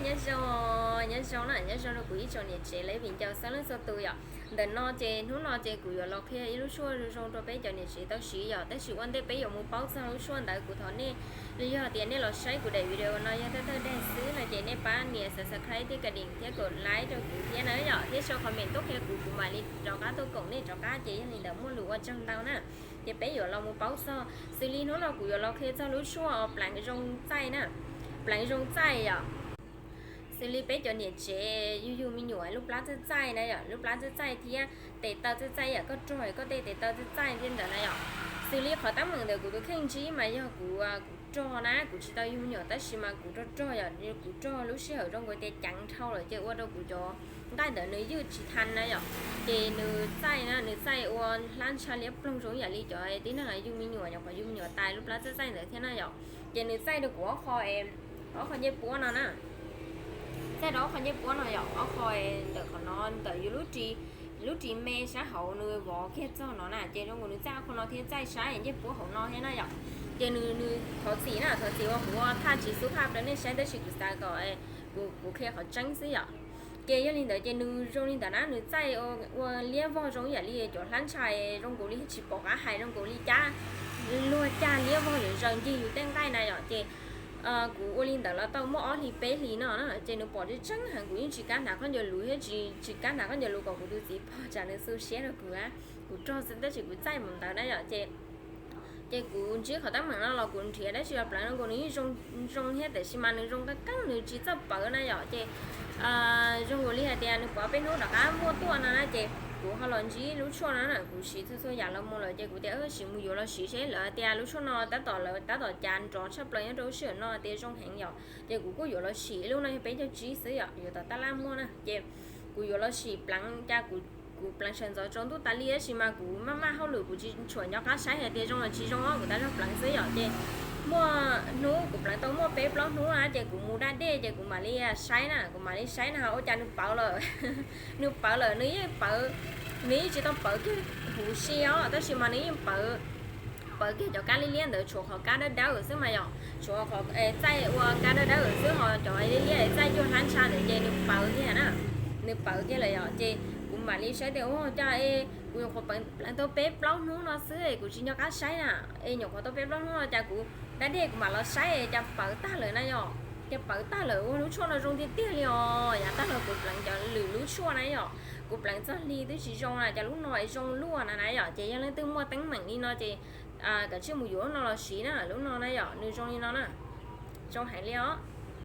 Nyob zoo, nyob zoo na, nyob zoo rau kuv ib tsoom niam tsev lawv viv ncaus xab leej txhua tus yom. Ntawm no ces hnub no ces kuv yuav los qhia ib lub tshuaj zoo zoo rau peb cov niam tsev tau siv yom, tab sis ua ntej peb yuav mus paub txog lub tshuaj ntawd kuv thov nej, yog tias nej los saib kuv daim video no yog thawj thawj dag xwb no ces nej pab nias subscribe thiab ka dim thiab kom like rau kuv thiab na yom, thiab sau comment tuaj qhia kuv, kuv mam li rov qab tuaj koom nej rov qab, ces yog li ntawd muaj lus ua tsaug ntau na. Ces peb yuav los mus paub txog, xws li hnub no kuv yuav los qhia txog lub tshuaj pleev zoo txaij na, pleev zoo txaij yom. Xws li peb cov niam tsev yug yug me nyuam lub plab txaij txaij na yom, lub plab txaij txaij thiab tes taw txaij txaij yom, koj rog koj tej tes taw txaij txaij thiab ntawd na yom. Xws li qhov teeb meem ntawd kuv tus kheej ntsib mas yog kuv, kuv rog na, kuv tsis tau yug me nyuam tab sis mas kuv rog rog yom, kuv rog lub sij hawm zoo nkaus tias ceev dhau lawm ces ua rau kuv cov nqaij ntawd nws ywj tsis tha na yom. Ces nws txaij na, nws txaij ua hlab ntsha liab ploog zoo ib yam li cov tib neeg yug me nyuam, nyuam qhuav yug me nyuam tas lub plab txaij txaij ntawd thiab na yom. Ces nws txaij rau kuv ob qho, ob qho ncej puab no na. Txaij rau ob qho ncej puab no yom, ob qho ntawm qhov no ntawm yus lub ris, lub ris me sab hauv nws vov kiag txog no na, ces zoo nkaus nws txaij ob qho no thiab txaij sab ncej puab hauv no thiab na yom. Ces nws, nws thov txim na, thov txim uas kuv ua thaj tsis xub phaj rau nej saib tab sis kuv xav kom kuv qhia qhov tseeb xwb yom. Ces yog li ntawd ces nws zoo li ntawd na, nws txaij ua liab vog zoo ib yam li cov hlab ntsha, zoo nkaus li tsis pom qab hais, zoo nkaus li cab luag cag liab vog zaws ncig yus tej nqaij na yom. Ces kuv ua li ntawd los tau muaj ob hlis peb hlis no na, ces nws pom tseeb tseeb heev, kuv yeej tsis kam hnav khaub ncaws luv thiab tsis, tsis kam hnav khaub ncaws luv kom kuv tus txiv pom tsam nws xu siab rau kuv, kuv rog xwb tab sis kuv txaij mus ntawd na yom. Ces, ces kuv ntsib qhov teeb meem no los kuv nrhiav tab sis los pleev no nkaus nws yeej zoo, zoo thiab tiam sis mas nws zoo qab qeeb, nws tsis txawj pawv na yom. Ces zoo nkaus li hais tias nws puav peb hnub rov qab muaj tuaj no na, ces kuv ho los ntsib lub tshuaj no na, kuv siv txhua txhua yam los mus lawm ces kuv tias sim mus yuav los siv seb, lawv tias lub tshuaj no tab tom, lawv tab tom cav nrov tshaj plaws nyob rau lub sij hawm no tias zoo heev yom, ces kuv kuj yuav los sim. Lub no yog peb caug tsib xwb yom, yuav tom tab laj muaj na, ces kuv yuav los sim pleev, cas kuv, kuv pleev sawv ntxov tsaus ntuj tas li tab sis mas kuv maj maj hauj lwm kuv tsis tshua nco qab saib hais tias zoo los tsis zoo, kuv tab zog pleev xwb yom. Ces muaj hnub kuv pleev tau muaj peb plaub hnub na ces kuv mus da dej ces kuv mam li saib na, kuv mam li saib na ua cas nws pawv lawm. Nws pawv lawm, nws yeej pawv, nws yeej tsis tau pawv kiag huv si os tab sis mas nws yeej pawv, pawv kiag cov kab liab liab ntawd tshuav qhov kab dawb dawb xwb mas yom, tshuav qhov txaij ua kab dawb dawb xwb ho cov liab liab txaij cuag hlab ntsha ntawd ces nws pawv kiag na, nws pawv kiag lawm yom. Ces kuv mam li saib tias ua cas es kuv nyuam qhuav pleev tau peb plaub hnub no xwb es kuv tsis nco qab saib na, es nyuam qhuav tau peb plaub hnub no cas kuv da dej kuv mam los saib cas pawv tag lawm na yom, cas pawv tag lawm, ua lub tshuaj no zoo tiag tiag li os, yav tag los kuv pleev cov lwm lub tshuaj na yom, kuv pleev txog hli twb tsis zoo na cas lub no zoo luaj na na yom. Ces yog leej twg muaj teeb meem li no ces kav tsij mus yuav lub no los siv na, lub no na yom, nws zoo li no na, zoo heev li os.